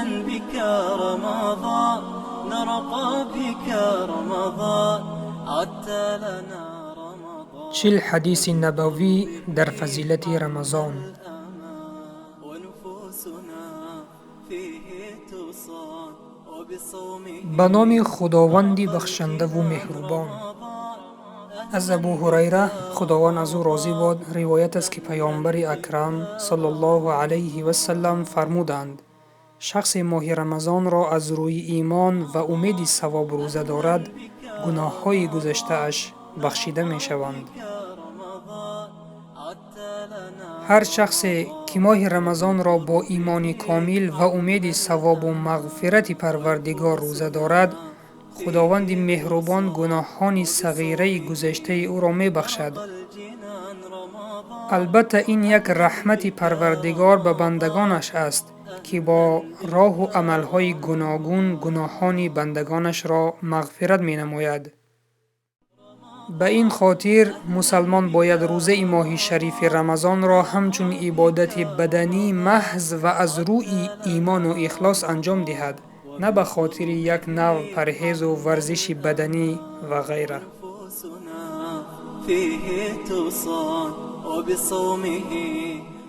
أهلا بك رمضان، نرقى بك رمضان، عدت لنا رمضان. 40 ҳадиси набавӣ дар фазилати Рамазон. ونفوسنا فيه تصان وبصومه. Ба номи Худованди бахшандаву меҳрубон. Аз Абу Ҳурайра, Худованд аз ӯ розӣ бод, ривоят аст, ки Паёмбари Акрам саллаллоҳу алайҳи васаллам фармуданд: шахсе моҳи Рамазонро аз рӯи имон ва умеди савоб рӯза дорад, гуноҳҳои гузаштааш бахшида мешаванд. Ҳар шахсе, ки моҳи Рамазонро бо имони комил ва умеди савобу мағфирати Парвардигор рӯза дорад, Худованди меҳрубон гуноҳони сағираи гузаштаи ӯро мебахшад. Албатта, ин як раҳмати Парвардигор ба бандагонаш аст, ки бо роҳу амалҳои гуногун гуноҳони бандагонашро мағфират менамояд. Ба ин хотир мусалмон бояд рӯзаи моҳи шарифи Рамазонро ҳамчун ибодати баданӣ маҳз ва аз рӯи имону ихлос анҷом диҳад, на ба хотири як навъ парҳезу варзиши баданӣ ва ғайра. فيه تصان وبصومه.